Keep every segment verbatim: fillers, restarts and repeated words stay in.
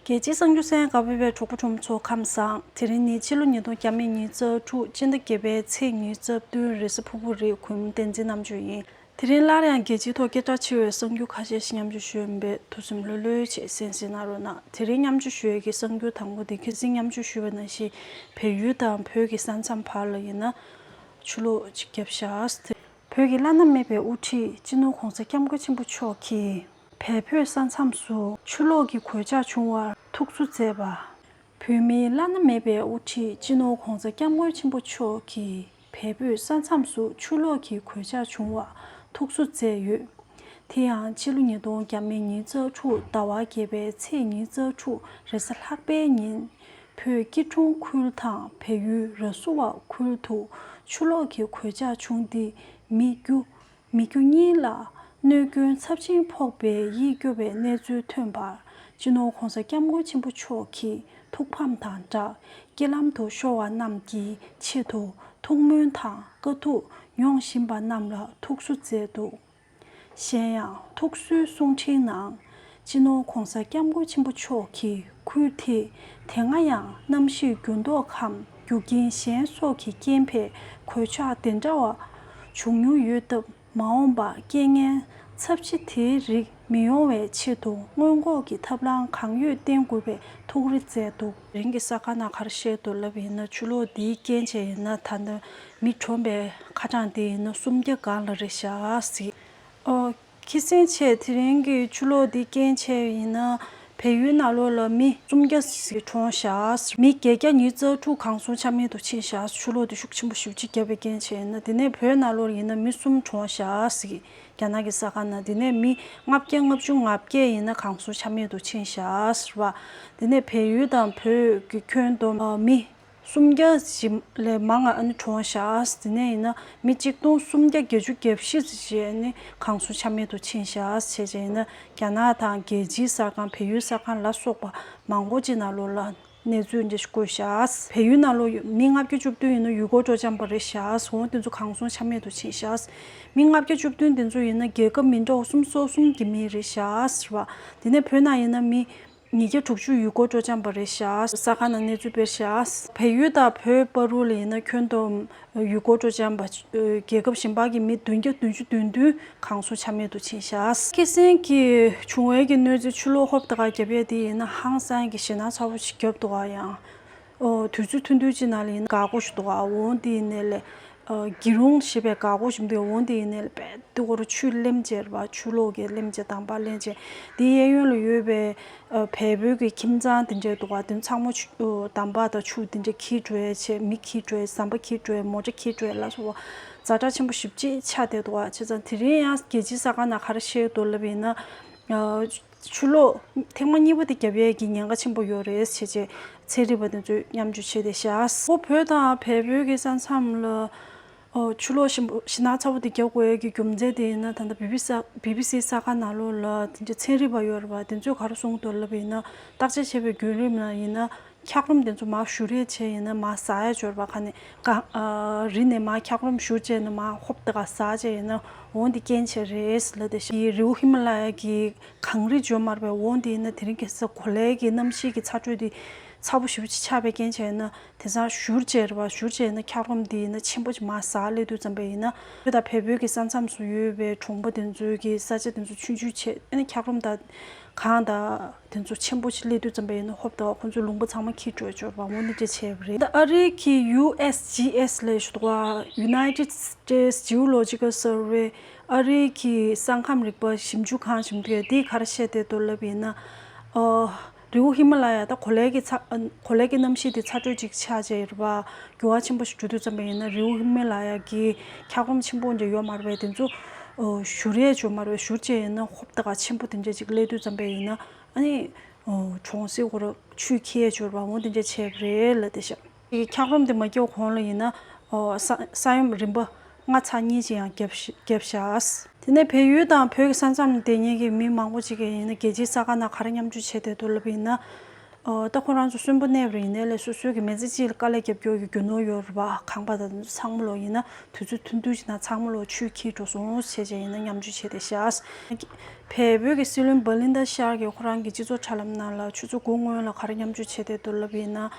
རྒྱལ་སྤྱིའི་གསར་འགྱུར་གསན་གནང་བའི་གྲོགས་པོ་གྲོགས་མོ་ཚོ་ཁམས་བཟང་། དེ་རིང་ནི་ཕྱི་ལོ་ཉིས་སྟོང་ཉི་ཤུ་རྩ་དྲུག་སྤྱི་ཟླ་བརྒྱད་པའི་ཚེས་ཉི་ཤུ་རྩ་བདུན་རེས་གཟའ་ཕུར་བུ་རེད། གུས་མོ་བསྟན་འཛིན་རྣམ་དཔྱོད་ཡིན། དེ་རིང་སླར་ཡང་རྒྱལ་སྤྱིའི་ཐོག་སྐད་གྲགས་ཆེ་བའི་གསར་འགྱུར་ཁ་ཤས་ཤིག་མཉམ་སྤྱོད་ཞུ་ཡིན་པས། ཐུགས་སེམས་ལྷོད་ལྷོད་བྱས་གསན་གཟིགས་གནང་རོགས་གནང་། དེ་རིང་མཉམ་སྤྱོད་ཞུ་ཡས་ཀྱི་གསར་འགྱུར་དང་པོ་དེ་ཁ་སང་མཉམ་སྤྱོད་ཞུས་པ་ནང་བཞིན་བལ་ཡུལ་དང་བོད་ཀྱི་ས་མཚམས་བར་ལ་ཡིན་ན་ཆུ་ལོག་ཅིག་བརྒྱབ་བཞག་བོད་ཀྱི་བླ་ན་མེད་པའི་དབུ་ཁྲིད་སྤྱི་ནོར་༧གོང་ས་༧སྐྱབས་མགོན་ཆེན་པོ་མཆོག་གིས་བལ་བོད་ས་མཚམས་སུ་ཆུ་ལོག་གི་གོད་ཆག་བྱུང་བར་ཐུགས་གསོ་མཛད་པ། བོད་མིའི་བླ་ན་མེད་པའི་དབུ་ཁྲིད་སྤྱི་ནོར་༧གོང་ས་༧སྐྱབས་མགོན་ཆེན་པོ་མཆོག་གིས་བལ་བོད་ས་མཚམས་སུ་ཆུ་ལོག་གི་གོད་ཆག་བྱུང་བར་ཐུགས་གསོ་མཛད་ཡོད། དེ་ཡང་ཕྱི་ལོ་ཉིས་སྟོང་ཉི་ཤུ་རྩ་དྲུག་ཟླ་བ་བརྒྱད་པའི་ཚེས་ཉི་ཤུ་རྩ་དྲུག་རེས་གཟའ་ལྷག་པའི་ཉིན། བོད་སྐྱིད་གྲོང་ཁུལ་དང་བལ་ཡུལ་ར་སུ་ཝ་ཁུལ་དུ་ཆུ་ལོག་གི་གོད་ཆག་བྱུང་སྟེ། མི་རྒྱུ། མི་རྒྱུ་གཉིས་ལ་གནོད་སྐྱོན་ཚབས་ཆེན་ཕོག་པའི་ཡིད་སྐྱོ་བའི་གནས་ཚུལ་ཐོན་པར། སྤྱི་ནོར་༧གོང་ས་༧སྐྱབས་མགོན་ཆེན་པོ་མཆོག་གིས་ཐུགས་ཕམ་དང་སྦྲགས། རྐྱེན་ལམ་དུ་ཤོར་བ་རྣམས་ཀྱི་ཆེད་དུ་ཐུགས་སྨོན་དང་དཀའ་སྡུག་མྱོང་བཞིན་པ་རྣམས་ལ་ཐུགས་གསོ་མཛད་འདུག། གཞན་ཡང་ཐུགས་གསོའི་གསུང་འཕྲིན་ནང་། སྤྱི་ནོར་༧གོང་ས་༧སྐྱབས་མགོན་ཆེན་པོ་མཆོག་གིས་ཁུལ་དེ་དེ་སྔ་ཡང་གནམ་གཤིས་འགྱུར་ལྡོག་གམ་རྒྱུ་རྐྱེན་གཞན་སོགས་ཀྱི་རྐྱེན་པས་གོད་ཆག་དེ་འདྲ་བ་བྱུང་མྱོང་ཡོད་སྟབས། མ་འོངས་པར་རྐྱེན་ངན་ཚབས་ཆེ་དེའི་རིགས་མི་ཡོང་བའི་ཆེད་དུ་སྔོན་འགོག་གི་ཐབས་ལམ་གང་ཡོད་བསྟེན་དགོས་པའི་ཐུགས་རེ་མཛད་འདུག། དེ་རིང་གི་གསར་ཁང་ནང་ག་རེ་བཤད་འདུག་ལབ་ཡིན་ན། ཆུ་ལོག་འདིའི་རྐྱེན་བྱས་ཡིན་ན་ད་ལྟ་མི་གྲོངས་པའི་ཁ་གྲངས་དེ་ཡིན་ན་སུམ་བརྒྱ་སྒང་ལ་རེད་ཤག་ཟེར། ཨོ། ཁེ་སེང་བྱས་དེ་རིང་གི་ཆུ་ལོག་འདི་རྐྱེན་བྱས་ཡིན་ན་བལ་ཡུལ་ནང་ལོགས་ལ་མི་སུམ་བརྒྱ་ཞིག་གྲོངས་ཤག། མི་བརྒྱད་བརྒྱ་ཉི་ཤུ་རྩ་དྲུག་གང་སོང་ཆ་མེད་དུ་ཕྱིན་ཤག། ཆུ་ལོག་དེ་ཤུགས་ཆེན་པོ་ཞེ་པོ་ཅིག་བརྒྱབ་པའི་རྐྱེན་བྱས་ཡིན་ན། དེ་ནས་བོད་ནང་ལོགས་ཡིན་ན་མི་གསུམ་གྲོངས་ཤག་ཟེར། རྒྱ་ནག་གི་གསར་ཁང་ནང་། དེ་ནས་མི་ལྔ་བརྒྱ་ལྔ་བཅུ་ང་བརྒྱད་ཡིན་ན་གང་སོང་ཆ་མེད་དུ་ཕྱིན་ཤག་ཟེར་བ། དེ་ནས་བལ་ཡུལ་དང་བོད་ཀྱི་ཁྱོན་བསྡོམས་མི་སུམ་བརྒྱ་ཞིག་ལས་མང་ང་ཨ་ནི་གྲོངས་ཤག། དེ་ནས་ཡིན་ན་མི་གཅིག་སྟོང་སུམ་བརྒྱ་བརྒྱད་ཅུ་གྱ་བཞི་ཞིག་ཨ་ནི་གང་སོང་ཆ་མེད་དུ་ཕྱིན་ཤག་བྱས་བྱས་ཡིན་ན། རྒྱ་ནག་དང་རྒྱལ་སྤྱིའི་གསར་ཁང་། བལ་ཡུལ་གསར་ཁང་ལ་སོགས་པ་མང་པོ་ཅིག་ནང་ལོགས་ལ་གནས་ཚུལ་འདི་བཀོད་ཤག། བལ་ཡུལ་ནང་ལོགས་མི་ལྔ་བརྒྱ་བཅུ་བདུན་ཡིན་ན་ཡུལ་སྐོར་སྤྲོ་འཆམ་པ་རེད་ཤག། འོ་དེ་ཚོ་གང་སོང་ཆ་མེད་དུ་ཕྱིན་ཤག། མི་ལྔ་བརྒྱ་བཅུ་བདུན་དེ་ཚོ་ཡིན་ན་རྒྱལ་ཁབ་མི་འདྲ་བ་གསུམ་སོ་གསུམ་གྱི་མི་རེད་ཤག་ཟེར་བ། དེ་ནས་བོད་ནང་ཡིན་ན་མི་ཉིས་བརྒྱ་དྲུག་ཅུ་ཡུལ་སྐོར་སྤྲོ་འཆམ་པ་རེད་ཤག། གསར་ཁང་ནང་གནས་ཚུལ་སྤེལ་ཤག། བལ་ཡུལ་དང་བོད་བར་ལ་ཡིན་ན་ཁྱོན་བསྡོམས་ཡུལ་སྐོར་སྤྲོ་འཆམ་པ་རྒྱལ་ཁབ་གཞན་པ་གི་མི་བདུན་བརྒྱ་བདུན་ཅུ་དོན་བདུན་གང་སོང་ཆ་མེད་དུ་ཕྱིན་ཤག། ཁེ་སེང་གི་བྱུང་བའི་གི་གནོད་འཚེ་ཆུ་ལོག་ཧོབ་ཏེ་ག་བརྒྱབ་ཡས་དེ་ཡིན་ན་ཧང་སང་གི་ཞེད་སྣང་ཚ་པོ་ཞིག་བརྒྱབ་འདུག་ག། ཡང་ཨོ་དུས་ཚོད་ཐུང་ཐུང་ཅིག་ནང་ལ་ཡིན་ན་འགག་སྒོ་ཞིག་འདུག་ག། འོ་དེ་ཡིན་ནའི་ལས། ཨ་གྱི་རུང་ཞེས་པའི་འགག་སྒོ་ཞིག་འདུག། འོ་དེ་ཡིན་ནའི་ལས་རྦད་དེ་ཁོ་རང་ཆུ་ལེམ་བྱས་རེད་པ། ཆུ་ལོག་གིས་ལེམ་བྱས། དམ་པ་ལེམ་བྱས། དེའི་གཡས་གཡོན་ལ་ཡོད་པའི་ཨ་བལ་པོའི་གི་ཁྱིམ་ཚང་དེ་འདྲས་འདུག་ག། དེ་ཚང་མ་ཆུ་ཨ་དམ་པ་དང་ཆུ་དེ་འདྲས་འཁྱེར་འགྲོ་ཡས་བྱས། མི་འཁྱེར་འགྲོ་ཡས། ཟམ་པ་འཁྱེར་འགྲོ་ཡས། མོ་ཊ་འཁྱེར་འགྲོ་ཡས་ལ་སོགས་པ་ཛ་དྲག་ཆེན་པོ་ཞེ་པོ་ཅིག་ཆགས་བསྡད་འདུག་ག། བྱས་ཙང་དེ་རིང་ཡང་རྒྱལ་སྤྱིའི་གསར་ཁང་ནང་ག་རེ་བཤད་འདུག་ལབ་ཡིན་ན། ཨ་ཆུ་ལོག་ཐེངས་མ་གཉིས་པ་དེ་བརྒྱབ་ཡས་ཀྱི་ཉེན་ཁ་ཆེན་པོ་ཡོད་རེད་བྱས་བྱས། ཚན་རིག་པ་དེ་ཚོས་མཉམ་སྤྱོད་བྱས་བསྡད་ཤག། ཨོ་བོད་དང་བལ་པོའི་གི་ས་མཚམས་ལ་ཨོ་ཆུ་ལོག་ཞེ་པོ་ཞེད་སྣང་ཚ་པོ་དེ་རྒྱག་དགོས་ཡས་ཀྱི་རྒྱུ་མཚན་དེ་ཡིན་ན། ད་ལྟ་བི་བི་སི་བི་བི་སི་གསར་ཁང་ནང་ལོགས་ལ་དེ་འདྲ་ཚན་རིག་པ་ཡོད་རེད་པ། དེ་ཚོས་ག་རེ་གསུངས་འདུག་ལབ་ཡིན་ན། བརྟག་དཔྱད་བྱས་པའི་བརྒྱུད་རིམ་ལ་ཡིན་ན། འཁྱགས་རོམ་དེ་ཚོ་མར་བཞུར་ཡས་བྱས་ཡིན་ན་མར་ཟག་ཡས་ཡོད་རེད་པ། ག་ནས་ག་ཨ་རི་ནས་མར་འཁྱགས་རོམ་བཞུར་བྱས་ནས་མར་ཧོབ་ཏེ་ག་ཟག་བྱས་ཡིན་ན། འོ་འདི་རྐྱེན་བྱས་རེད་ལབ་བསྡད་ཤག། རི་བོ་ཧི་མ་ལ་ཡ་གི་གངས་རི་བརྗོད་མ་རེད་པས། འོ་འདི་ཡིན་ན་དེ་རིང་ཁ་སང་གོ་ལའི་གི་གནམ་གཤིས་ཀྱི་ཚ་དྲོད་དེ་ཚ་པོ་ཞེ་པོ་ཅིག་ཆགས་པའི་རྐྱེན་བྱས་ན། དེང་སང་བཞུར་བྱས་རེད་པ། བཞུར་བྱས་ན་འཁྱགས་རོམ་འདི་ཡིན་ན་ཆེན་པོ་ཅིག་མར་ཟག་སླེབས་དུས་ཙམ་པ་ཡིན་ན། བོད་དང་བལ་པོའི་གི་ས་མཚམས་སུ་ཡོད་པའི་གྲོང་པ་དེ་ཚོའི་གི་ས་ཆ་དེ་ཚོ་ཆུང་ཆུང་བྱས། ཨ་ནི་འཁྱགས་རོམ་དང་གངས་དང་དེ་ཚོ་ཆེན་པོ་ཅིག་སླེབས་དུས་ཙམ་པ་ཡིན་ན་ཧོབ་ཏེ་ཁོ་ཚོའི་ལུང་པ་ཚང་མ་འཁྱེར་འགྲོ་ཡས་ཡོད་རེད་པ། འོ་འདི་འདྲ་བྱས་པ་རེད། ད་ཨ་རིའི་གི་ཡུ་ཨེས་ཇི་ཨེས་ལབ་ཞིག་འདུག་ག། United States Geological Survey། ཨ་རིའི་གི་ས་ཁམས་རིག་པ་ཞིབ་འཇུག་ཁང་ཞིག་འདུག་ག། དེས་ག་རེ་བཤད་བསྡད་འདུག་ལབ་ཡིན་ན། ཨོ་རི་བོ་ཧི་མ་ལ་ཡ་ད་གོ་ལའི་གི་ཚ་གོ་ལའི་གི་གནམ་གཤིས་དེ་ཚ་དྲོད་ཅིག་ཆགས་བྱས་རེད་པ། འགྱུར་བ་ཆེན་པོ་ཞིག་འགྲོ་དུས་ཙམ་པ་ཡིན་ན། རི་བོ་ཧི་མ་ལ་ཡ་གི་འཁྱགས་རོམ་ཆེན་པོ་འདྲ་ཡོད་མ་རེད་པས། དེ་ཚོ་ཨོ་བཞུར་ཡས་ཡོད་མ་རེད་པས། བཞུར་བྱས་ཡིན་ན་ཧོབ་ཏེ་ག་ཆེན་པོ་དེ་འདྲ་ཅིག་སླེབས་དུས་ཙམ་པ་ཡིན་ན། ཨ་ནི་ཨོ་གྲོང་གསེབ་ཁོ་རང་ཆུས་ཁྱེར་ཡས་ཡོད་རེད་པ། འོ་དེ་འདྲ་བྱས་པ་རེད་ལབ་བསྡད་ཤག། འཁྱགས་རོམ་དེ་མ་བརྒྱབ་གོང་ལ་ཡིན་ན། ཨོ་ས་ས་ཡོམ་རིམ་པ་ལྔ་ཚེག་གཉིས་ཅིག་ཡང་བརྒྱབ་ཤ་བརྒྱབ་ཤག། དེ་ནས་བལ་ཡུལ་དང་བོད་ཀྱི་ས་མཚམས་ལ་བསྡད་མཁན་གྱི་མི་མང་པོ་ཅིག་གིས་ཡིན་ན་རྒྱལ་སྤྱིའི་གསར་ཁང་ནང་ག་རེ་མཉམ་སྤྱོད་བྱས་བསྡད་འདུག་ལབ་པ་ཡིན་ན། ཨོ། ད་ཁོ་རང་ཚོ་གསོན་པོ་གནས་པ་ཡིན་ནའི་ལས་སོ་སོའི་གི་མི་ཚེ་གཅིག་ལ་དཀའ་ལས་རྒྱབ་སྐྱོར་གྱི་རྒྱུ་ནོར་ཡོད་རེད་པ། ཁང་པ་དང་ཚང་མ་ལོ་ཡིན་ན་དུས་ཚོད་ཐུང་ཐུང་ཞིག་ནང་ཚང་མ་ལོ་ཆུས་ཁྱེར་འགྲོ་སོང་བྱས་བྱས་ཡིན་ན་མཉམ་སྤྱོད་བྱས་ཏེ་བཞག་བལ་པོའི་གི་སྲིད་བློན་བྷ་ལིན་ད་ཤར་གྱིས་ཁོ་རང་གི་སྤྱི་ཚོགས་དྲ་ལམ་ནང་ལ་ཆུ་ཚོད་དགུ་སྔོན་ལ་ག་རེ་མཉམ་སྤྱོད་བྱས་ཏེ་འདུག་ལབ་ཡིན་ན།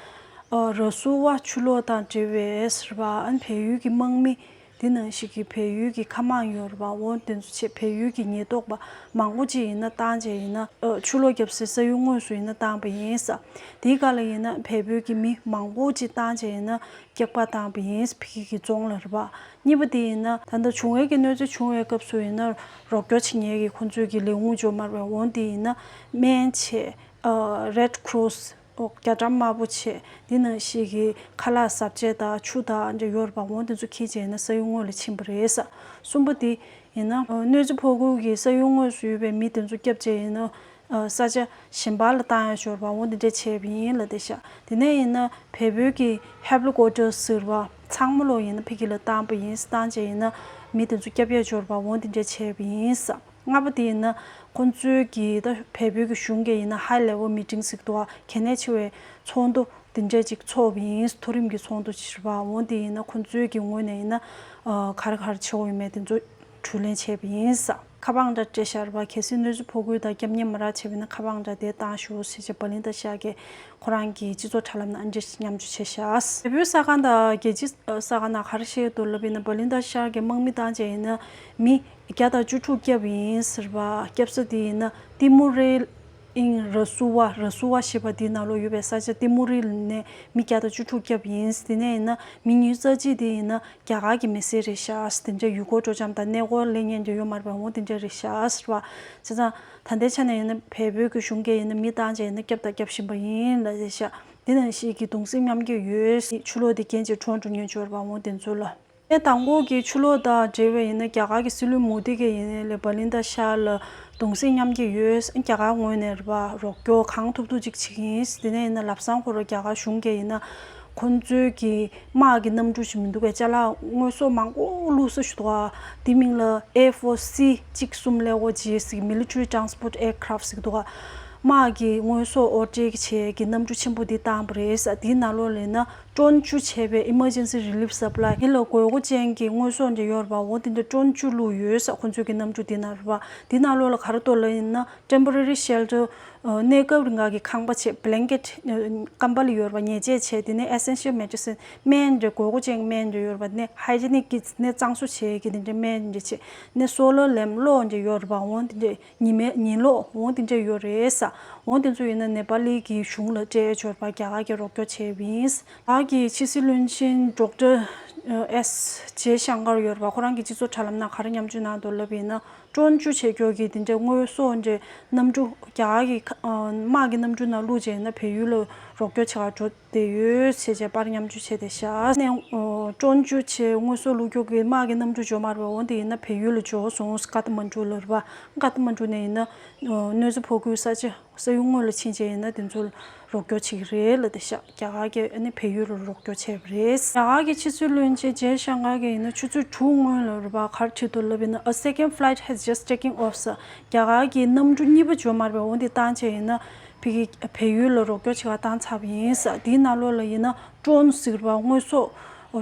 ཨོ། ར་སུ་ཝ་ཆུ་ལོག་དང་འབྲེལ་བའི་ཟེར་བ་ཨ་ནི་བལ་ཡུལ་གྱི་དམག་མི། དེ་ནང་བཞིན་གྱི་བལ་ཡུལ་གྱི་མཁའ་དམག་ཡོད་རེད་པ། འོ་དེ་ཚོ་ཆེད་བལ་ཡུལ་གྱི་ཉེན་རྟོག་པ་མང་པོ་ཅིག་ཡིན་ན་བཏང་བྱས་ཡིན་ན། ཨ། ཆུ་ལོག་བརྒྱབ་སའི་ས་ཡུལ་དངོས་སུ་ཡིན་ན་བཏང་པ་ཡིན་ས། དེའི་སྐབས་ལ་ཡིན་ན་བལ་པོའི་གི་མི་མང་པོ་ཅིག་བཏང་བྱས་ཡིན་ན་སྐྱག་པ་བཏང་པ་ཡིན་ས། ཕ་གི་གི་རྫོང་ལ་རེད་པ། གཉིས་པ་དེ་ཡིན་ན་ད་ལྟ་བྱུང་བའི་གི་གནོད་འཚེ་བྱུང་བའི་སྐབས་སུ་ཡིན་ན་རོགས་སྐྱོར་བྱེད་མཁན་གྱི་ཁོང་ཚོའི་གི་ལས་ཁུངས་འབྱོར་མ་རེད་པ། འོ་དེ་ཡིན་ན་སྨན་ཆེད། ཨ། Red Cross། ཨོ། རྒྱ་གྲམ་དམར་པོ་བྱས། འདི་ནང་བཞིན་གྱི་ཁ་ལག་བཟའ་ཆས་དང་ཆུ་དང་འདྲ་ཡོད་རེད་པ། འོ་དེ་ཚོ་འཁྱེར་བྱས་ཡིན་ན་ས་ཡུལ་དངོས་ལ་ཕྱིན་པ་རེད་ས། གསུམ་པ་དེ་ཡིན་ན། ཨ། གནོད་འཚེ་ཕོག་ཁུལ་གྱི་ས་ཡུལ་དངོས་སུ་ཡོད་པའི་མི་དེ་ཚོ་བསྐྱབས་བྱས་ཡིན་ན། ཨ། ས་ཆ་གཞན་པ་ལ་བཏང་ཡ་ཡོད་རེད་པ། འོ་དེ་འདྲ་བྱས་པ་ཡིན་ལབ་བསྡད་ཤག་དེ་ནས་ཡིན་ན་བལ་པོའི་གི་Helicopter་ཟེར་བ་ཚང་མ་ལོ་ཡིན་ན་ཕ་གི་ལ་བཏང་པ་ཡིན། བཏང་བྱས་ཡིན་ན་མི་དེ་ཚོ་བསྐྱབ་ཡ་ཡོད་རེད་པ། འོ་དེ་འདྲ་བྱས་པ་ཡིན་ས། ལྔ་པ་དེ་ཡིན་ན་ཁོང་ཚོའི་གི་ད་བལ་པོའི་གི་གཞུང་གི་ཡིན་ན་High Level Meeting་ཟེར་གྱི་འདུག་ག་གལ་གནད་ཆེ་བའི་ཚོགས་འདུ་དེ་འདྲ་ཅིག་ཚོགས་པ་ཡིན། མཐོ་རིམ་གྱི་ཚོགས་འདུ་ཅིག་རེད་པ། འོ་དེ་ཡིན་ན་ཁོང་ཚོའི་གི་ངོས་ནས་ཡིན་ན། ཨ། ག་རེ་ག་རེ་བྱེད་དགོས་ཡོད་མེད་དེ་ཚོ་གྲོས་གླེང་བྱས་པ་ཡིན་ས། ཁ་པར་འདྲ་སྤྲད་བཞག་རེད་པ། གལ་སྲིད་གནོད་འཚེ་ཕོག་ཁུལ་དང་སྐྱབས་གནས་མ་རག་བྱས་པ་ཡིན་ན་ཁ་པར་འདྲ་དེ་བཏང་ཤོག་ཟེར་བྱས་བྷ་ལིན་ད་ཤར་གྱིས་ཁོ་རང་གི་སྤྱི་ཚོགས་དྲ་ལམ་ནང་ཨ་འདྲས་མཉམ་སྤྱོད་བྱས་ཤག་བལ་པོའི་ས་ཁང་དང་རྒྱལ་སྤྱིའི་ས་ཁང་ནང་ག་རེ་བཤད་འདུག་ལབ་ཡིན་ན། བྷ་ལིན་ད་ཤར་གྱི་དམག་མི་བཏང་བྱས་ཡིན་ན་མི་བརྒྱ་དང་བཅུ་དྲུག་བསྐྱབས་ཡིན་ཟེར་བ། བསྐྱབས་ས་དེ་ཡིན་ན་ཏི་མུ་རི་ཨིན་ར་སུ་ཝ། ར་སུ་ཝ་ཞེས་པ་དེའི་ནང་ལོགས་ཡོད་པའི་ས་ཆ་ཏི་མུ་རི་ནས་མི་བརྒྱ་དང་བཅུ་དྲུག་བསྐྱབས་ཡིན། དེ་ནས་ཡིན་ན་མི་ཉི་ཤུ་རྩ་གཅིག་དེ་ཡིན་ན་རྒྱ་གར་གྱི་མི་སེར་རེད་ཤག་དེ་འདྲ་ཡུལ་སྐོར་སྤྲོ་འཆམ་དང་གནས་སྐོར་ལ་སླེབས་མཁན་དེ་ཡོད་མ་རེད་པ། འོ་དེ་འདྲ་རེད་ཤག་ཟེར་བ། བྱས་ཙང་ད་ལྟའི་ཆ་ནས་ཡིན་ན་བལ་པོའི་གི་གཞུང་གིས་ཡིན་ན་མི་བཏང་བྱས་ཡིན་ན་བསྐྱབས་དང་བསྐྱབ་བཞིན་པ་ཡིན་ལབ་བྱས་ཤག་དེ་ནང་བཞིན་གྱི་གདུང་སེམས་མཉམ་སྐྱེད་ཡོད། ཆུ་ལོག་དེ་རྐྱེན་བྱས་གྲོངས་འགྲོ་མཁན་ཡོད་རེད་པ། འོ་དེ་ཚོ་ལ། ཨེ། དང་པོ་གི་ཆུ་ལོག་དང་འབྲེལ་བའི་ཡིན་ན་རྒྱ་གར་གྱི་སྲིད་བློན་མོ་དི་གིས་ཡིན་ནའི་ལས་བྷ་ལིན་ད་ཤར་ལ་གདུང་སེམས་མཉམ་སྐྱེད་ཡོད། རྒྱ་གར་ངོས་ནས་རེད་པ། རོགས་སྐྱོར་གང་ཐུབ་ཐུབ་ཅིག་བྱེད་ཀྱི་ཡིན། དེ་ནས་ཡིན་ན་ལམ་སང་ཁོ་རང་རྒྱ་གར་གཞུང་གིས་ཡིན་ན་ཁོང་ཚོའི་གི་དམག་གི་གནམ་གྲུ་ཞིག་མི་འདུག་པས། ཅ་ལག་དངོས་ཟོག་མང་པོ་བླུགས་ས་ཞིག་འདུག་ག་དེ་མིང་ལ་A four C གཅིག་གསུམ་ཀླད་ཀོར་ཇི་ཟེར། Military Transport Aircraft ཟེར་གྱི་འདུག་ག་དམག་གི་དངོས་ཟོག་ཨོར་ཌར་བྱེད་ཀྱི་གནམ་གྲུ་ཆེན་པོ་འདི་བཏང་པ་རེད་ས། དེའི་ནང་ལོགས་ལ་ཡིན་ན། ཀྲོན་བཅུ་བྱས་པའི་Emergency Relief Supply། དེ་ལ་དགོས་མཁོ་ཅན་གྱི་དངོས་ཟོག་འདྲ་ཡོད་རེད་པ། འོ་དེ་འདྲ་ཀྲོན་བཅུ་བླུགས་ཡོད་ས། ཁོང་ཚོའི་གི་གནམ་གྲུ་དེ་ནང་རེད་པ། དེ་ནང་ལོགས་ལ་ག་རེ་འདུག་ལབ་ཡིན་ན། Temporary Shelter། ཨ། གནས་སྐབས་རིང་ག་གི་ཁང་པ་བྱས། Blanket། ཨ། ཀམ་པ་ལི་ཡོད་རེད་པ། ཉལ་ཆས་བྱས། དེ་ནས་Essential Medicine། སྨན་འདྲ་དགོས་མཁོ་ཅན་གྱི་སྨན་འདྲ་ཡོད་རེད་པ། ནས་Hygienic Kits། ནས་གཙང་བཟོ་བྱེད་ཀྱི་དེ་འདྲ་སྨན་འདྲ་བྱས། ནས་Solar Lamp། གློག་འདྲ་ཡོད་རེད་པ། འོ་དེ་འདྲ། ཉི་མའི་ཉི་གློག་འོ་དེ་འདྲ་ཡོད་རེད་ས། འོ་དེ་ཚོ་ཡིན་ན་ནེ་པ་ལི་གི་གཞུང་ལ་སྤྲད་ཆོག་པ་རྒྱ་གར་གྱིས་རོགས་སྐྱོར་བྱས་པ་ཡིན། རྒྱ་གར་གྱི་ཕྱི་སྲིད་བློན་ཆེན་ཌོག་ཊར་ཨེས་ཇེ་ཤང་ཀར་ཡོད་རེད་པ། ཁོ་རང་གི་སྤྱི་ཚོགས་དྲ་ལམ་ནང་ག་རེ་མཉམ་སྤྱོད་གནང་འདུག་ལབ་ཡིན་ན། ཀྲོན་བཅུ་བྱེད་རྒྱུ་གི་དེ་འདྲའི་དངོས་ཟོག་འདྲ་གནམ་གྲུ་རྒྱ་གར་གྱི་ཁ་ཨ་དམག་གི་གནམ་གྲུ་ནང་བླུགས་བྱས་ན་བལ་ཡུལ་ལ་རོགས་སྐྱོར་བྱེད་གར་འགྲོ་བསྡད་ཡོད་ཟེར་བྱས་པར་མཉམ་སྤྱོད་བྱས་བསྡད་ཤག་ནས་ཨོ་ཀྲོན་བཅུ་བྱས་དངོས་ཟོག་བླུགས་རྒྱུ་གི་དམག་གི་གནམ་གྲུ་འབྱོར་མ་རེད་པ། འོ་དེ་ཡིན་ན་བལ་ཡུལ་ལ་འབྱོར་སོང་། ཀ་ཐ་མན་གྲུ་ལ་རེད་པ། ཀ་ཐ་མན་གྲུ་ནས་ཡིན་ན་ཨོ་གནོད་འཚེ་ཕོག་ཁུལ་ས་ཆ་ས་ཡུལ་དངོས་ལ་ཕྱིན་བྱས་ཡིན་ན་དེ་ཚོ་རོགས་སྐྱོར་བྱེད་ཀྱི་རེད་ལབ་བསྡད་ཤག་རྒྱ་གར་གྱིས་ཨ་ནི་བལ་ཡུལ་ལ་རོགས་སྐྱོར་བྱས་པ་རེད། རྒྱ་གར་གྱི་ཕྱི་སྲིད་བློན་ཆེན་ཇེ་ཤང་ཀར་གྱིས་ཡིན་ན་ཆུ་ཚོད་དྲུག་སྔོན་ལ་རེད་པ། ག་རེ་བྲིས་འདུག་ལབ་ཡིན་ན། A second flight has just taken off ཟེར། རྒྱ་གར་གྱི་གནམ་གྲུ་གཉིས་པ་འབྱོར་མ་རེད་པ། འོ་དེ་བཏང་བྱས་ཡིན་ན། ཕ་གི་བལ་ཡུལ་ལ་རོགས་སྐྱོར་བྱེད་གར་བཏང་ཚར་བ་ཡིན་ས། དེའི་ནང་ལོགས་ལ་ཡིན་ན་ཀྲོན་ཟེར་བ་དངོས་ཟོག་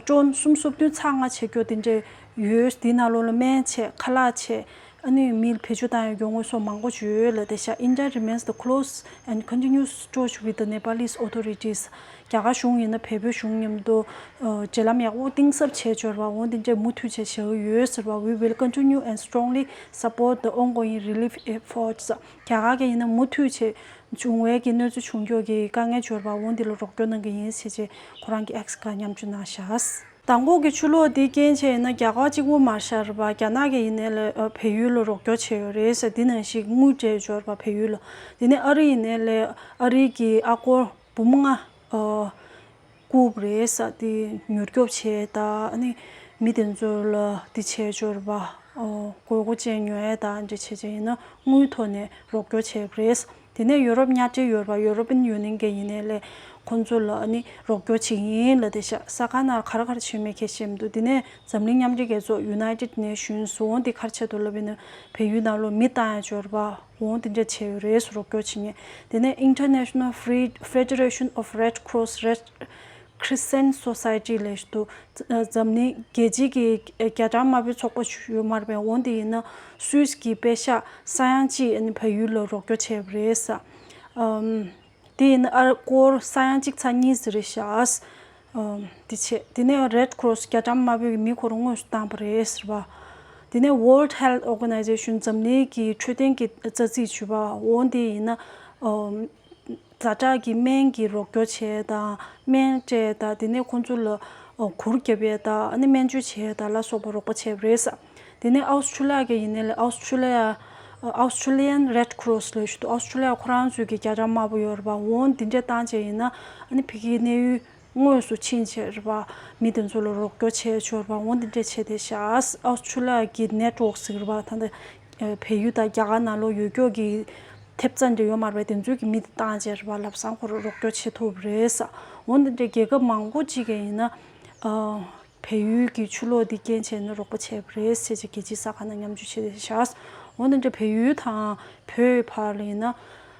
ཀྲོན་སུམ་སོ་བདུན་ཚེག་ལྔ་བྱེད་རྒྱུ་དེ་འདྲ་ཡོད། དེའི་ནང་ལོགས་ལ་སྨན་བྱས། ཁ་ལག་བྱས། ཨ་ནི་མིར་བེད་སྤྱོད་བཏང་ཡོད་རྒྱུ་དངོས་ཟོག་མང་པོ་ཅིག་ཡོད་ལབ་བསྡད་ཤག India remains the close and continuous talks with the Nepalese authorities. རྒྱ་གར་གཞུང་ཡིན་ན་བལ་པོའི་གཞུང་མཉམ་དུ་ཨ་འབྲེལ་ལམ་ཡག་པོ་གཏིང་ཟབ་བྱས་འབྱོར་བ། འོ་དེ་འདྲ་མུ་མཐུད་བྱས་བྱེད་ཀྱི་ཡོད་ཟེར་བ། We will continue and strongly support the ongoing relief efforts. རྒྱ་གར་གྱིས་ཡིན་ན་མུ་མཐུད་བྱས་བྱུང་བའི་གི་གནོད་འཚེ་བྱུང་རྒྱུ་གི་དཀའ་ངལ་འབྱོར་བ་འོ་འདི་ལ་རོགས་སྐྱོར་གནང་གི་ཡིན་ཟེར་བྱས་ཁོ་རང་གི་X་སྒང་མཉམ་སྤྱོད་གནང་ཤག་དང་པོ་གི་ཆུ་ལོག་འདི་རྐྱེན་བྱས་ཡིན་ན་རྒྱ་གར་གཅིག་པོ་མ་ཤར་བ། རྒྱ་ནག་གིས་ཡིན་ནའི་ལས་ཨ་བལ་ཡུལ་ལ་རོགས་སྐྱོར་བྱས་ཡོད་རེད་ཟེར། འདི་ནང་བཞིན་དངུལ་སྤྲད་འབྱོར་བ་བལ་ཡུལ་ལ། དེ་ནས་ཨ་རི་ཡིན་ནའི་ལས་ཨ་རི་གི་ཨ་སྒོར་འབུམ་ལྔ་ཨ་བསྐུར་བ་རེད་ཟེར། དེ་མྱུར་སྐྱོབ་བྱས་དང་ཨ་ནི་མི་དེ་ཚོ་ལ་འདི་བྱས་འབྱོར་བ་ཨ་དགོས་མཁོ་ཅན་ཉོ་ཡས་དང་འདྲ་བྱས་བྱས་ཡིན་ན་དངུལ་ཐོག་ནས་རོགས་སྐྱོར་བྱས་པ་རེད། དེ་ནས་ཡོ་རོབ་གཉའ་ཁྲི་ཡོད་རེད་པ། ཡོ་རོ་པིན་ཡུ་ནི་ཡན་གྱིས་ཡིན་ནའི་ལས་ཁོང་ཚོ་ལ་ཨ་ནི་རོགས་སྐྱོར་བྱེད་ཀྱི་ཡིན་ལབ་བསྡད་ཤག་ས་ག་ནང་ག་རེ་ག་རེ་བྱེད་མེད་ཁྱད་ཤེས་མི་འདུག་དེ་ནས་འཛམ་གླིང་མཉམ་འབྲེལ་རྒྱལ་ཚོགས་United Nations འོ་འདི་ག་རེ་བྱེད་འདུག་ལབ་ཡིན་ན། བལ་ཡུལ་ནང་ལོགས་མི་བཏང་ཡ་ཅིག་ཡོད་རེད་པ། འོ་འདི་འདྲ་བྱས་ཡོད་རེད། རོགས་སྐྱོར་བྱེད་མཁན། དེ་ནས་International Free Federation of Red Cross Red Crescent Society ལབ་ཡ་ཅིག་འདུག་འཛམ་གླིང་རྒྱལ་སྤྱིའི་གི་རྒྱ་གྲམ་དམར་པོའི་ཚོགས་པ་ཡོད་མ་རེད་པས། འོ་འདི་ཡིན་ན་སུད་སི་གི་པེ་ཤག་ས་ཡ་གཅིག་ཨ་ནི་བལ་ཡུལ་ལ་རོགས་སྐྱོར་བྱས་པ་རེད་ས། ཨམ། དེ་ཡིན་ན་ཨ་སྐོར་ས་ཡ་གཅིག་ཚེག་གཉིས་ཟེར་རེད་ཤག་ཨམ། དེ་བྱས། དེ་ནས་Red Cross རྒྱ་གྲམ་དམར་པོའི་གི་མི་ཁོ་རང་དངོས་སུ་བཏང་པ་རེད་ཟེར་བ། དེ་ནས་World Health Organization འཛམ་གླིང་གི་འཕྲོད་བསྟེན་གྱི་རྩ་རྩིས་ཞུ་བ་འོ་འདི་ཡིན་ན། ཨམ། ཛ་དྲག་གི་སྨན་གྱི་རོགས་སྐྱོར་བྱས་དང་། སྨན་སྤྲད་དང་། དེ་ནས་ཁོང་ཚོ་ལ་གུར་རྒྱབ་ཡས་དང་། ཨ་ནི་སྨན་བཅོས་བྱས་དང་ལ་སོགས་པ་རོགས་པ་བྱས་པ་རེད་ས། དེ་ནས་ཨའུ་སི་ཁྲུ་ལི་ཡ་གི་ཡིན་ནའི་ལས་ཨའུ་སི་ཁྲུ་ལི་ཡ། Australian Red Cross ལབ་ཡ་ཅིག་འདུག་ཨའུ་སི་ཁྲུ་ལི་ཡ་ཁོ་རང་ཚོའི་གི་རྒྱ་གྲམ་དམར་པོ་ཡོད་རེད་པ། འོ་འདི་འདྲས་བཏང་བྱས་ཡིན་ན་ཨ་ནི་ཕ་གིའི་གནས་ཡུལ་དངོས་སུ་ཕྱིན་བྱས་རེད་པ། མི་དེ་ཚོ་ལ་རོགས་སྐྱོར་བྱས་ཆོག་རེད་པ། འོ་འདི་འདྲས་བྱས་བསྡད་ཤག་ཨའུ་སི་ཁྲུ་ལི་ཡ་གི་Network ཟེར་རེད་པ། ད་ལྟ་བལ་ཡུལ་དང་རྒྱ་གར་ནང་ལོགས་ཡོད་ཀྱོག་གི་ཐེབས་རྩ་འདྲ་ཡོད་མ་རེད་པས། དེ་ཚོའི་གི་མི་དེ་བཏང་བྱས་རེད་པ། ལམ་སང་ཁོ་རང་རོགས་སྐྱོར་བྱེད་ཐུབ་པ་རེད་ས། འོ་འདི་འདྲའི་རྒྱལ་ཁབ་མང་པོ་ཅིག་གིས་ཡིན་ན། ཨ། བལ་ཡུལ་གྱི་ཆུ་ལོག་འདི་རྐྱེན་བྱས་ནས་རོགས་པ་བྱས་པ་རེད་ཟེར་བྱས་རྒྱལ་སྤྱིའི་གསར་ཁང་ནང་མཉམ་སྤྱོད་བྱས་བཞག་འོ་འདི་འདྲ་བལ་ཡུལ་དང་བོད་བར་ལ་ཡིན་ན།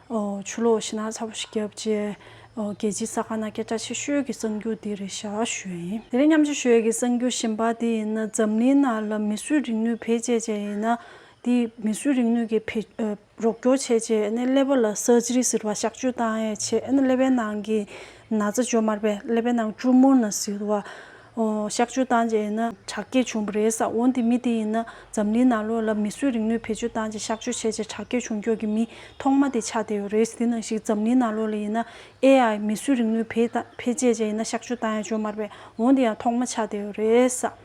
ཨོ། ཆུ་ལོག་ཞེ་དྲག་ཚ་པོ་ཞིག་བརྒྱབ་རྗེས། ཨོ། རྒྱལ་སྤྱིའི་གསར་ཁང་ནང་སྐད་གྲགས་ཆེ་ཤོས་ཀྱི་གསར་འགྱུར་འདི་རེད་ཤག་ཞུ་ཡ་ཡིན། དེ་རིང་མཉམ་སྤྱོད་ཞུ་ཡ་གི་གསར་འགྱུར་གཞན་པ་དེ་ཡིན་ན། འཛམ་གླིང་ནང་ལ་མིས་བཟོས་རིག་ནུས་བེད་སྤྱད་བྱས་ཡིན་ན། དེ་མིས་བཟོས་རིག་ནུས་ཀྱི་བེད། ཨ། རོགས་སྐྱོར་བྱས་རྗེས་ཨ་ནི་ཀླད་པ་ལ་surgery ཟེར་བ་གཤག་བཅོས་བཏང་ཡས་བྱས། ཨ་ནི་ཀླད་པའི་ནང་གི་ན་ཚ་ཅིག་ཡོད་མ་རེད་པས། ཀླད་པའི་ནང་tumor ཟེར་བ། ཨོ། གཤག་བཅོས་བཏང་རྗེས་ཡིན་ན་དྲག་སྐྱེད་བྱུང་བ་རེད་ས། འོ་འདི་མི་དེ་ཡིན་ན་འཛམ་གླིང་ནང་ལོགས་ལ་མིས་བཟོས་རིག་ནུས་བེད་སྤྱོད་བཏང་རྗེས་གཤག་བཅོས་བྱས་རྗེས་དྲག་སྐྱེད་བྱུང་ཀྱོག་གི་མི་ཐོག་མ་དེ་ཆགས་བསྡད་ཡོད་རེད། དེ་ནང་བཞིན་འཛམ་གླིང་ནང་ལོགས་ལ་ཡིན་ན་ཨེ་ཨའི་མིས་བཟོས་རིག་ནུས་བེད་ད་བེད་སྤྱད་རྗེས་ཡིན་ན་གཤག་བཅོས་བཏང་ཡས་ཅིག་ཡོད་མ་རེད་པས། འོ་འདི་ཡང་ཐོག་མ་ཆགས་བསྡད་ཡོད་རེད་ས།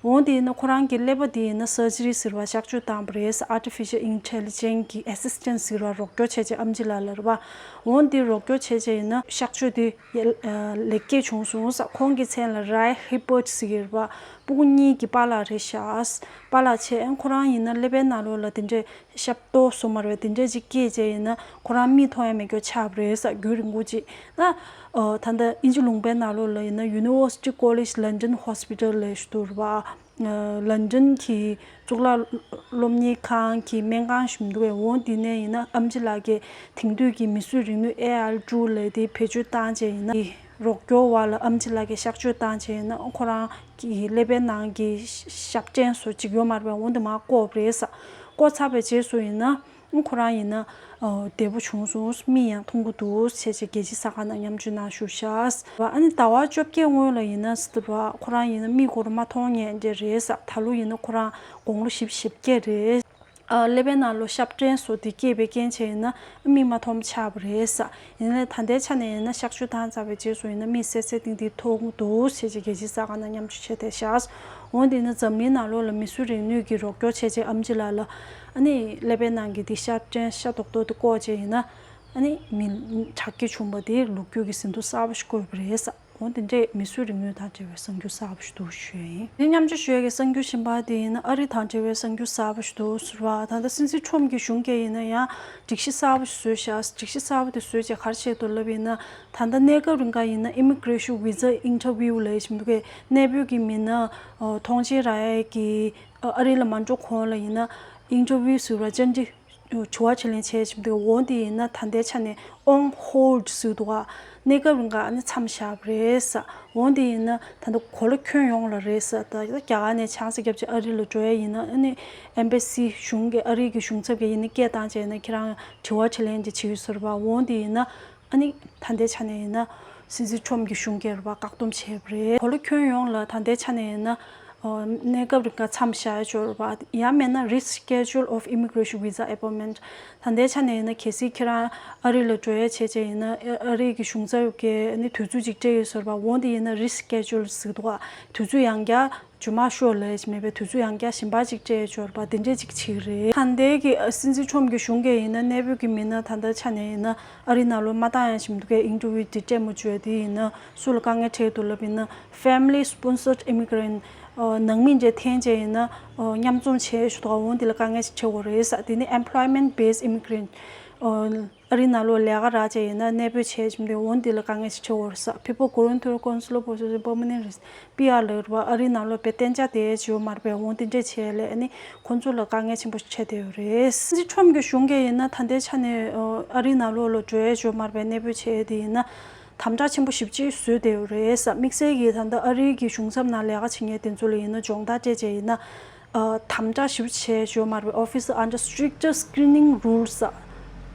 འོ་དེ་ཡིན་ན་ཁོ་རང་གི་ཀླད་པ་དེ་ཡིན་ན་surgery ཟེར་བ་གཤག་བཅོས་བཏང་བ་རེད། Artificial Intelligence གི་assistant ཟེར་བ་རོགས་སྐྱོར་བྱས་རྗེས་ཨམ་ཆི་ལགས་ལ་རེད་པ། འོ་འདི་རོགས་སྐྱོར་བྱས་རྗེས་ཡིན་ན་གཤག་བཅོས་དེ་ཡ། ཨ། ལེགས་སྐྱེས་བྱུང་སོང་ས། ཁོང་གི་མཚན་ལ་Roy Hibbert ཟེར་གྱི་རེད་པ། སྤུ་གུ་གཉིས་ཀྱི་པཱ་ལགས་རེད་ཤག་པཱ་ལགས་བྱས། ཨ། ཁོ་རང་ཡིན་ན་ཀླད་པའི་ནང་ལོགས་ལ་དེ་འདྲས་ཤབ་ཏོ་བཟོ་མ་རེད་པས། དེ་འདྲས་ཅིག་སྐྱེས་རྗེས་ཡིན་ན་ཁོ་རང་མིག་མཐོང་ཡ་མེད་ཀྱོག་ཆགས་པ་རེད་ས། རྒྱུན་རིང་པོ་ཅིག་ན། ཨ། ད་ལྟ་དབྱིན་ཇི་ལུང་པའི་ནང་ལོགས་ལ་ཡིན་ན་University College London Hospital ལབ་ཡ་ཅིག་འདུག་རེད་པ། ལན་ཌན་གྱི་གཙུག་ལག་སློབ་གཉེར་ཁང་གི་སྨན་ཁང་ཞིག་འདུག་པས། འོ་འདི་ནས་ཡིན་ན་ཨམ་ཆི་ལགས་ཀྱིས་དེང་དུས་ཀྱི་མིས་བཟོས་རིག་ནུས་ཨེ་ཨའི་ཊུལ་ལབ་དེ་བེད་སྤྱོད་བཏང་བྱས་ཡིན་ན། རོགས་སྐྱོར་བ་ལ་ཨམ་ཆི་ལགས་ཀྱིས་གཤག་བཅོས་བཏང་བྱས་ཡིན་ན། ཁོ་རང་གི་ཀླད་པའི་ནང་གི་ཞབས་བརྟན་སོགས་ཅིག་ཡོད་མ་རེད་པས། འོ་འདི་མར་བཀོག་པ་རེད་ས། བཀོག་ཚར་བའི་རྗེས་སུ་ཡིན་ན། ཁོ་རང་ཡིན་ན། ཨོ། བདེ་པོ་བྱུང་སོང་། མིག་ཡང་མཐོང་གི་འདུག་ཟེར་བྱས་རྒྱལ་སྤྱིའི་གསར་ཁང་ནང་མཉམ་སྤྱོད་གནང་བཞུགས་ཤག་ཨ་ནི་ཟླ་བ་བཅོ་བརྒྱད་སྔོན་ལ་ཡིན་ན་ཟེར་བ། ཁོ་རང་ཡིན་ན་མིག་ཁོ་རང་མ་མཐོང་མཁན་འདྲ་རེད་ས། ད་ལོ་ཡིན་ན་ཁོ་རང་དགུང་ལོ་བཞི་བཅུ་ཞེ་བརྒྱད་རེད། ཨ། ཀླད་པའི་ནང་ལོགས་ཤབ་བརྟན་སོགས་དེ་སྐྱེས་པའི་རྐྱེན་བྱས་ཡིན་ན་མིག་མ་མཐོང་ཆགས་པ་རེད་ས། ཡིན་ནའི་ད་ལྟའི་ཆ་ནས་ཡིན་ན་གཤག་བཅོས་བཏང་ཚར་བའི་རྗེས་སུ་ཡིན་ན་མིག་གསལ་གསལ་ཏིང་ཏིང་མཐོང་གི་འདུག་ཟེར་བྱས་རྒྱལ་སྤྱིའི་གསར་ཁང་ནང་མཉམ་སྤྱོད་བྱས་བསྡད་ཤག་འོ་འདི་ནི་འཛམ་གླིང་ནང་ལོགས་ལ་མིས་བཟོས་རིག་ནུས་ཀྱི་རོགས་སྐྱོར་བྱས་རྗེས་ཨམ་ཆི་ལགས་ལ། ཨ་ནི་ཀླད་པའི་ནང་གི་འདི་ཤ་སྐྲན་ཤ་རྡོག་རྡོག་དེ་བཀོག་བྱས་ཡིན་ན། ཨ་ནི་མི་དྲག་སྐྱེད་བྱུང་བ་དེ་ལུག་རྒྱུ་གི་ཟིན་ཐོ་གསར་པ་ཞིག་བཀོད་པ་རེད་ས། འོ་དེ་འདྲས་མིས་བཟོས་རིག་ནུས་དང་འབྲེལ་བའི་གསར་འགྱུར་གསར་པ་ཞིག་འདུག་ཞུ་ཡ་ཡིན། དེ་མཉམ་སྤྱོད་ཞུ་ཡ་གི་གསར་འགྱུར་གཞན་པ་དེ་ཡིན་ན། ཨ་རི་དང་འབྲེལ་བའི་གསར་འགྱུར་གསར་པ་ཞིག་འདུག་ཟེར་བ། ད་ལྟ་སྲིད་འཛིན་ཁྲོམ་གྱི་གཞུང་གིས་ཡིན་ན་ཡང་སྒྲིག་གཞི་གསར་པ་ཞིག་བཟོས་ཤག་སྒྲིག་གཞི་གསར་པ་དེ་བཟོས་རྗེས་ག་རེ་བྱས་འདུག་ལབ་ཡིན་ན། ད་ལྟ་གནས་སྐབས་རིང་ག་ཡིན་ན་ཨི་མི་གྷི་རེ་ཤན་བི་ཟ་ཨིན་ཊར་བིའུ་ལབ་བཞིན་འདུག་གས། གནས་སྤོས་ཀྱི་མི་སྣ་ཐོངས་མཆན་རག་ཡས་ཀྱི་ཨ་རི་ལ་མ་འགྲོ་གོང་ལ་ཡིན་ན་ཨིན་ཊར་བིའུ་ཟེར་བ་བཅར་འདྲི། དྲི་བ་དྲིས་ལན་བྱས་བཞིན་འདུག་འོ་འདི་ཡིན་ན་ད་ལྟའི་ཆ་ནས་on hold ཟེར་འདུག་ག་གནས་སྐབས་རིང་ག་ཨ་ནི་མཚམས་བཞག་པ་རེད་ས། འོ་འདི་ཡིན་ན་ད་ལྟ་གོ་ལ་ཁྱོན་ཡོངས་ལ་རེད་ས། ད་རྒྱ་གར་ནས་ཆང་ས་བརྒྱབ་བྱས་ཨ་རི་ལ་འགྲོ་ཡ་ཡིན་ན། ཨ་ནི་ཨེམ་བྷ་སི་གཞུང་གི་ཨ་རི་གི་གཞུང་ཚབ་ཀྱིས་ཡིན་ན་སྐད་བཏང་བྱས་ན་ཁྱེད་རང་དྲི་བ་དྲིས་ལན་འདི་བྱེད་ཡུལ་ཟེར་བ། འོ་འདི་ཡིན་ན། ཨ་ནི་ད་ལྟའི་ཆ་ནས་ཡིན་ན་སྲིད་འཛིན་ཁྲོམ་གྱི་གཞུང་གིས་རེད་པ། བཀག་སྡོམ་བྱས་པ་རེད། གོ་ལ་ཁྱོན་ཡོངས་ལ་ད་ལྟའི་ཆ་ནས་ཡིན་ན། ཨོ། གནས་སྐབས་རིང་ག་མཚམས་བཞག་ཡ་ཅིག་ཡོད་རེད་པ། ཡང་མིན་ན་reschedule of immigration visa appointment། ད་ལྟའི་ཆ་ནས་ཡིན་ན་གལ་སྲིད་ཁྱེད་རང་ཨ་རི་ལ་འགྲོ་ཡ་བྱས་བྱས་ཡིན་ན། ཨ་ཨ་རི་གི་གཞུང་ཚབ་ཀྱིས་ནི་དུས་ཚོད་ཅིག་སྤྲད་ཡོད་ཟེར་བ། འོ་འདི་ཡིན་ན་reschedule ཟེར་འདུག་ག་དུས་ཚོད་ཡང་བསྐྱར་རྗེས་མ་ཤོག་ལབ་ཡ་ཅིག་མེད་པའི་དུས་ཚོད་ཡང་བསྐྱར་གཞན་པ་ཅིག་སྤྲད་ཡ་ཅིག་ཡོད་རེད་པ། དེ་འདྲས་ཅིག་བྱེད་ཀྱི་རེད། ད་ལྟའི་གི་ཨ་སྲིད་འཛིན་ཁྲོམ་གྱི་གཞུང་གིས་ཡིན་ན་གནས་སྤོས་ཀྱི་མི་སྣ་ད་ལྟའི་ཆ་ནས་ཡིན་ན་ཨ་རི་ནང་ལོགས་མ་བཏང་ཡ་ཅིག་མི་འདུག་གས། ཨིན་ཊར་བིའུ་འདི་སྤྲད་མ་བཅུག་ཡ་དེ་ཡིན་ན་སུ་ལ་དཀའ་ངལ་འཕྲད་འདུག་ལབ་ཡིན་ན། family sponsored immigrant ཨོ། ནང་མི་འདྲ་འཐེན་བྱས་ཡིན་ན། ཨོ། མཉམ་འཛོམས་བྱས་ཞུ་དོགས། འོ་འདི་ལ་དཀའ་ངལ་ཞིག་འཕྲད་དགོས་རེད་ས། དེ་ནི་employment based immigrant ཨ་རི་ནང་ལོགས་ལས་ཀ་རག་བྱས་ཡིན་ན་གནས་སྤོས་བྱས་བྱུང་དེ་འོ་འདི་ལ་དཀའ་ངལ་ཞིག་འཕྲད་ཡོད་རེད་ས། People going through consular process in permanent residence། པི་ཨར་ལབ་རེད་བ། ཨ་རི་ནང་ལོགས་པའི་གཏན་འཇགས་དེ་བྱས་ཡོད་མ་རེད་པས། འོ་འདི་འདྲས་བྱས་ལས་ཨ་ནི་ཁོང་ཚོ་ལ་དཀའ་ངལ་ཆེན་པོ་ཞིག་འཕྲད་བསྡད་ཡོད་རེད། སྲིད་འཛིན་ཁྲོམ་གྱི་གཞུང་གིས་ཡིན་ན་ད་ལྟའི་ཆ་ནས་ཨ་རི་ནང་ལོགས་ལ་འགྲོ་ཡས་ཡོད་མ་རེད་པས། གནས་སྤོས་བྱས་དེ་ཡིན་ན་དམ་དྲག་ཆེན་པོ་ཞེ་པོ་ཅིག་བཟོས་བསྡད་ཡོད་རེད་ས། དམིགས་བསལ་གྱིས་ད་ལྟ་ཨ་རིའི་གི་གཞུང་ཚབ་ནང་ལས་ཀ་བྱེད་མཁན་དེ་ཚོ་ལ་ཡིན་ན་སྦྱོང་བརྡར་སྤྲད་བྱས་ཡིན་ན། ཨ་དམ་དྲག་ཞེ་པོ་བྱས་ཡོད་མ་རེད། Officer under stricter screening rules།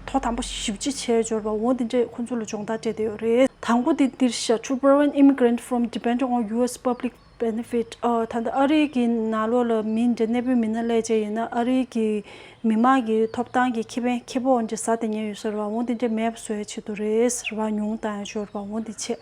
དོ་དམ་པོ་ཞེ་པོ་ཅིག་བྱས་ཡོད་རེད་བ། འོ་དེ་འདྲས་ཁོང་ཚོ་ལ་སྦྱོང་བརྡར་སྤྲད་བསྡད་ཡོད་རེད། དང་པོ་དེ་འདིར་བཞག to prevent immigrant from depending on U S public benefit། ཨ་ད་ལྟ་ཨ་རི་གི་ནང་ལོགས་ལ་མི་འདྲ་གནས་སྤོས་མི་སྣ་སླེབས་བྱས་ཡིན་ན་ཨ་རི་གི་མི་མང་གི་ཐོབ་ཐང་གི་ཁེ་ཕན་ཁེ་སྤོགས་འདྲ་ཟ་བསྡད་མཁན་ཡོད་ས་རེད་བ། འོ་དེ་འདྲས་མེད་པ་བཟོ་ཡའི་ཆེད་དུ་རེད་ཟེར་བ། ཉུང་བཏང་ཡ་ཡོད་རེད་བ། འོ་དེ་བྱས།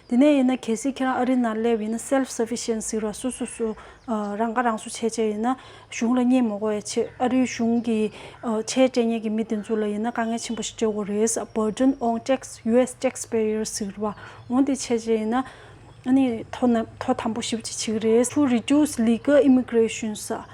དེ་ནས་ཡིན་ན་གལ་སྲིད་ཁྱེད་རང་ཨ་རི་ནང་སླེབས་ཡིན་ན་self sufficient ཟེར་བ། སོ་སོ་སོ་ཨ་རང་ཁ་རང་གསོ་བྱས་བྱས་ཡིན་ན་གཞུང་ལ་གཉེར་མ་དགོས་ཡ་ཆེད། ཨ་རིའི་གཞུང་གི་ཨ་ཆེད་སྤྲད་མཁན་གྱི་མི་དེ་ཚོ་ལ་ཡིན་ན་དཀའ་ངལ་ཆེན་པོ་ཞིག་འཕྲད་ཀྱི་རེད། Burden on tax U S taxpayers ཟེར་བ། འོ་དེ་བྱས་བྱས་ཡིན་ན་ཨ་ནི་དོ་ན་དོ་དམ་པོ་ཞེ་པོ་ཅིག་བྱེད་ཀྱི་རེད། To reduce legal immigration ཟེར།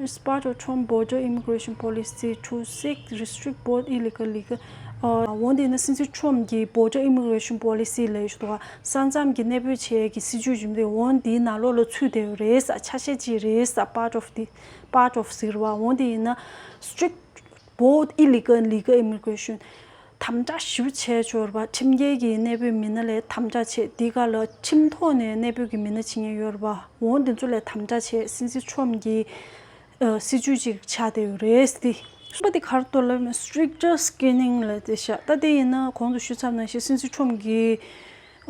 As part of Trump border immigration policy to seek restrict both illegal legal ཨ་འོ་དེ་ཡིན་ན་སྲིད་འཛིན་ཁྲོམ་གྱི་border immigration policy ལབ་ཡོད་འདུག་ག་ས་མཚམས་ཀྱི་གནས་སྤོས་བྱེད་ཀྱི་སྲིད་ཇུས་རྒྱུན་འདི་འོ་དེའི་ནང་ལོགས་ལ་ཚུད་བསྡད་ཡོད་རེད་ས། ཆ་ཤས་ཅིག་རེད་ས། Part of the part of ཟེར་བ། འོ་དེ་ཡིན་ན་strict both illegal and legal immigration དམ་དྲག་ཞེ་པོ་བྱས་ཡོད་རེད་བ། ཁྲིམས་འགལ་གྱི་གནས་སྤོས་མི་སྣ་ལས་དམ་དྲག་བྱས། འདི་ག་ལ་ཁྲིམས་ཐོག་ནས་གནས་སྤོས་ཀྱི་མི་སྣ་བྱེད་མཁན་ཡོད་རེད་བ། འོ་འདི་ཚོ་ལས་དམ་དྲག་བྱས། སྲིད་འཛིན་ཁྲོམ་གྱི་ཨ་སྲིད་ཇུས་ཅིག་ཆགས་བསྡད་ཡོད་རེད་དེ། གསུམ་པ་དེ་ག་རེ་འདུག་ལབ་ན་stricter screening ལབ་དེ་ཤག་ད་དེ་ཡིན་ན་གོང་དུ་ཞུས་ཚར་ནང་བཞིན་སྲིད་འཛིན་ཁྲོམ་གྱི་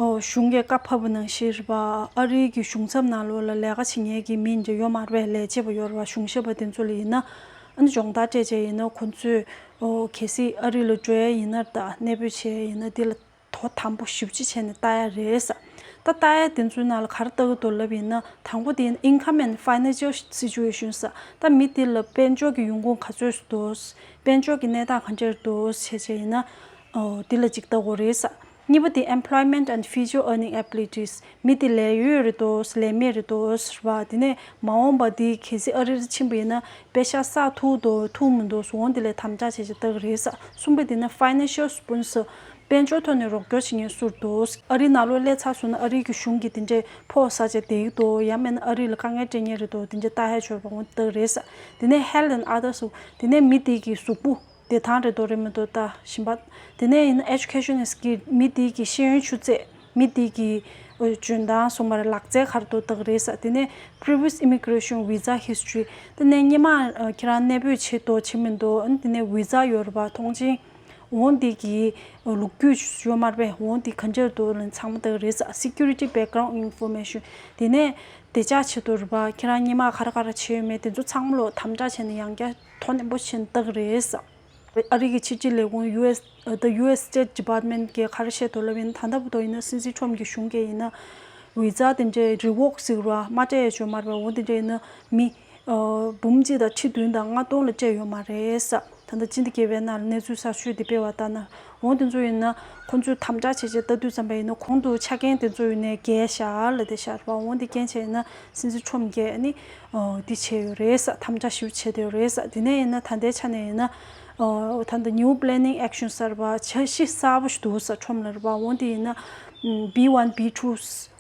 ཨོ་གཞུང་གི་བཀའ་ཕབ་པ་ནང་བཞིན་རེད་པ། ཨ་རིའི་གི་གཞུང་ཚབ་ནང་ལོགས་ལ་ལས་ཀ་བྱེད་མཁན་གྱི་མི་འདྲ་ཡོད་མ་རེད་པས། ལས་བྱེད་པ་ཡོད་རེད་པ། གཞུང་ཞབས་པ་དེ་ཚོ་ལ་ཡིན་ན་ཨ་ནི་སྦྱོང་བརྡར་སྤྲད་བྱས་ཡིན་ན་ཁོང་ཚོས་ཨོ་གལ་སྲིད་ཨ་རི་ལ་འགྲོ་ཡ་ཡིན་ན་ད་གནས་སྤོས་བྱས་ཡ་ཡིན་ན་དེ་ལ་དོ་དམ་པོ་ཞེ་པོ་ཅིག་བྱས་ནས་ལྟ་ཡ་རེད་ས། ད་ལྟ་ཡ་དེ་ཚོའི་ནང་ལ་ག་རེ་ལྟ་གི་འདུག་ལབ་ཡིན་ན། དང་པོ་དེ་ཡིན་ན་income and financial situation ས། ད་མི་དེ་ལ་དཔལ་འབྱོར་གྱི་ཡོང་ཁུངས་ག་ཚོད་འདུག་དཔལ་འབྱོར་གྱི་གནས་སྟངས་ག་འདྲ་འདུག་བྱས་བྱས་ཡིན་ན་ཨོ་དེ་ལ་ཅིག་ལྟ་དགོས་རེད་ས། གཉིས་པ་དེ་employment and future earning abilities། མི་དེ་ལས་ཡོད་རེད་འདུག་ལས་མེད་རེད་འདུག་ཟེར་བ། དེ་ནས་མ་འོངས་པ་དེ་གལ་སྲིད་ཨ་རི་ལ་ཕྱིན་པ་ཡིན་ན་པེ་ཤག་བསགས་ཐུབ་འདུག་ཐུབ་མི་འདུག་ཟེར་འོང་དེ་ལས་དམ་དྲག་བྱས་བྱས་ལྟ་གི་རེད་ས། གསུམ་པ་དེ་ནི་financial sponsor། དཔལ་འབྱོར་ཐོག་ནས་རོགས་སྐྱོར་བྱེད་མཁན་སུ་རེད་འདུག་ཨ་རིའི་ནང་ལོགས་སླེབས་ཚར་སོང་ན་ཨ་རིའི་གི་གཞུང་གིས་དེ་འདྲའི་ཕོགས་ཟ་བྱས་བསྡད་ཀྱི་འདུག་ཡང་མིན་ན་ཨ་རི་ལ་དཀའ་ངལ་སྤྲད་མཁན་རེད་འདུག་དེ་འདྲའི་ལྟ་ཡ་ཆོག་པ་འོང་ལྟ་གི་རེད་ས། དེ་ནས་health and others། དེ་ནས་མི་དེ་གི་གཟུགས་པོ་བདེ་ཐང་རེད་འདུག་རེད་མི་འདུག་ལྟ་བཞིན་པ། དེ་ནས་ཡིན་ན་education and skill། མི་དེ་གི་ཤེས་ཡོན་ཆུ་ཚད། མི་དེ་གི་འཇོན་ཐང་སོང་མ་རེད། ལག་རྩལ་ག་རེ་འདུག་ལྟ་གི་རེད་ས། དེ་ནས་previous immigration visa history། དེ་ནས་སྔོན་མ་ཁྱེད་རང་གནས་སྤོས་བྱས་འདུག་བྱས་མི་འདུག་དེ་ནས་visa ཡོད་རེད་པ། ཐོངས་མཆན། འོང་དེ་གི་ལོ་རྒྱུས་ཡོད་མ་རེད་པས། འོང་དེ་ག་འདྲ་འདུག་ལ་ཚང་མ་ལྟ་གི་རེད་ས། Security background information། དེ་ནས་བདེ་འཇགས་ཆེད་དུ་རེད་པ། ཁྱེད་རང་སྔོན་མ་ག་རེ་ག་རེ་བྱས་ཡོད་མེད་དེ་ཚོ་ཚང་མ་ལོ་དམ་དྲག་བྱས་ནས་ཡང་བསྐྱར་དོ་ནན་པོ་བྱས་ནས་ལྟ་གི་རེད་ས། ཨ་རི་གི་ཕྱི་སྲིད་ལས་ཁུངས་ཡུ་ཨེས་ད་ཡུ་ཨེས་State Department གིས་ག་རེ་བཤད་འདུག་ལབ་ཡིན་ན། ད་ལྟ་བར་དུ་ཡིན་ན་སྲིད་འཛིན་ཁྲོམ་གྱི་གཞུང་གིས་ཡིན་ན་visa དེ་འདྲའི་revoke ཟེར་བ་མ་སྤྲད་ཡ་ཡོད་མ་རེད་པ། འོ་དེ་འདྲ་ཡིན་ན་མི་ཨ་འབུམ་གཅིག་དང་ཁྲི་བདུན་དང་ལྔ་སྟོང་ལ་སྤྲད་ཡོད་མ་རེད་ས། ད་ལྟ་སྤྱི་ཟླ་བརྒྱད་པའི་ནང་ལ་གནས་ཚུལ་གསར་ཤོས་དེ་སྤེལ་བ་ལྟར་ན། འོ་དེ་ཚོ་ཡིན་ན་ཁོང་ཚོས་དམ་དྲག་བྱས་བྱས་ལྟ་དུས་ཙམ་པ་ཡིན་ན་གོང་དུ་ཆ་རྐྱེན་དེ་ཚོ་ཡིན་ནའི་འགལ་ཤག་ལབ་བསྡད་ཤག་རེད་པ། འོ་དེ་རྐྱེན་བྱས་ཡིན་ན་སྲིད་འཛིན་ཁྲོམ་གྱིས་ཨ་ནི་ཨ་འདི་བྱས་ཡོད་རེད་ས། དམ་དྲག་ཞེ་པོ་བྱས་བསྡད་ཡོད་རེད་ས། དེ་ནས་ཡིན་ན་ད་ལྟའི་ཆ་ནས་ཡིན་ན་ཨ་ད་ལྟ་new planning action ཟེར་བ་འཆར་གཞི་གསར་པ་ཞིག་འདུག་ས། ཁྲོམ་ལ་རེད་པ། འོ་དེ་ཡིན་ན་B one B two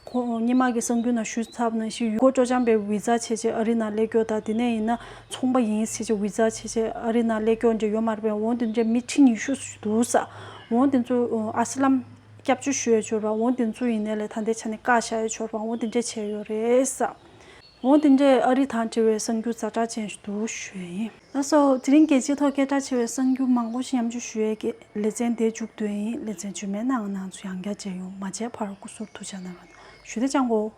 ཁོ་སྔོན་མ་གི་གསར་འགྱུར་ནང་ཞུས་ཚར་བ་ནང་བཞིན་ཡུལ་སྐོར་སྤྲོ་འཆམ་པའི་visa བྱས་བྱས་ཨ་རི་ནང་སླེབས་རྒྱུ་དང་། དེ་ནས་ཡིན་ན་ཚོང་པ་ཡིན་ཟེར་བྱས་visa བྱས་བྱས་ཨ་རི་ནང་སླེབས་རྒྱུ་འདྲ་ཡོད་མ་རེད་པས། འོ་དེ་འདྲའི་མི་ཁྲི་ཉི་ཤུ་འདུག་ས། འོ་དེ་ཚོ་ཨ་སི་ལམ་སྐྱབས་བཅོལ་ཞུ་ཡ་ཡོད་རེད་པ། འོ་དེ་ཚོ་ཡིན་ནའི་ལས་ད་ལྟའི་ཆ་ནས་བཀག་བཞག་ཡ་ཡོད་རེད་པ། འོ་དེ་འདྲ་བྱས་ཡོད་རེད་ས། འོ་དེ་འདྲའི་ཨ་རི་དང་འབྲེལ་བའི་གསར་འགྱུར་ཛ་དྲག་ཅན་ཞིག་འདུག་ཞུ་ཡ་ཡིན། ལགས་སོ། དེ་རིང་རྒྱལ་སྤྱིའི་ཐོག་སྐད་གྲགས་ཆེ་བའི་གསར་འགྱུར་མང་པོ་ཞིག་མཉམ་སྤྱོད་ཞུ་ཡས་ཀྱི་ལེ་ཚན་འདིར་མཇུག་བསྡུ་ཡིན། ལེ་ཚན་རྗེས་མའི་ནང་ང་རང་ཚོ་ཡང་བསྐྱར་མཇལ་ཡོང་། མ་མཇལ་བར་སྐུ་གཟུགས་ཐུགས་ཅག་གནང་རོགས་གནང་ཞུ། དེ་ཅང་གོ།